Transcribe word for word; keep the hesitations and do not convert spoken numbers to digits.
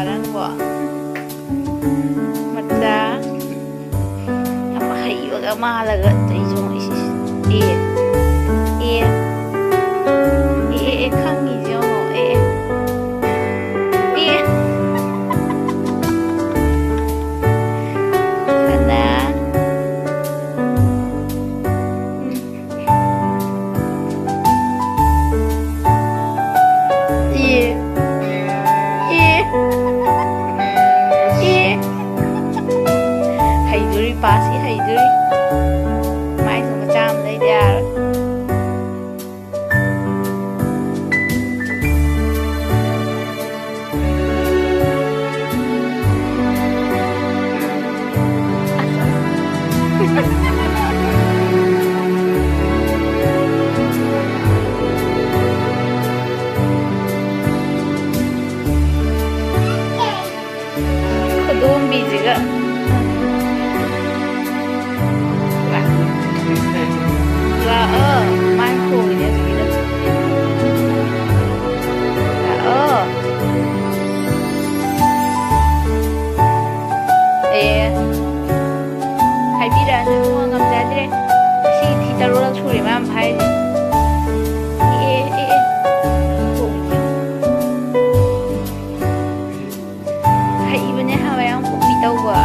ꯅꯪꯕꯣ? ꯃꯆꯥ ꯌꯥꯝ ꯍꯩꯕꯒ ꯃꯥꯜꯂꯒ ꯇꯧꯏꯁꯦ ꯌꯦꯡꯉꯣ꯫ ꯏꯁ, ꯏꯁ꯫ ꯑꯦ꯫ ꯑꯦ꯫ ꯑꯦ, ꯑꯦ, ꯑꯦ, ꯈꯪꯉꯤꯁꯦ ꯌꯦꯡꯉꯣ꯫ ꯑꯦ, ꯑꯦ꯫ ꯑꯦ꯫ ꯁꯅꯥ꯫ ꯎꯝ꯫ ꯑꯦ꯫ ꯑꯦ꯫ ꯑꯦ꯫ ꯍꯩꯗꯣꯔꯤ, ꯄꯥꯁꯤ ꯍꯩꯗꯣꯔꯤ꯫ ꯃꯥꯏꯁꯨ ꯃꯆꯥ ꯑꯃ ꯂꯩꯗ ꯌꯥꯔꯣꯏ꯫ ꯈꯨꯗꯣꯝꯕꯤꯁꯤꯒ꯫ ꯂꯥꯛꯑꯣ, ꯃꯥꯏ ꯈꯣꯡꯉꯤꯅꯦ ꯍꯧꯖꯤꯛꯀꯤꯗꯣ꯫ ꯂꯥꯛꯑꯣ꯫ ꯑꯦ꯫ ꯍꯥꯏꯕꯤꯔꯛꯑꯅꯨ ꯏꯕꯨꯡꯉꯣ, ꯉꯝꯖꯗ꯭ꯔꯦ꯫ ꯉꯁꯤ ꯊꯤ ꯇꯔꯨꯛꯂꯛ ꯁꯨꯔꯦ ꯃꯥꯅ ꯐꯥꯏꯔꯤꯁꯦ꯫ ꯑꯦ, ꯑꯦ, ꯑꯦ꯫ ꯍꯩꯕꯅꯦ ꯍꯥꯏꯕ ꯌꯥꯝ ꯀꯣꯄꯤ ꯇꯧꯕ꯫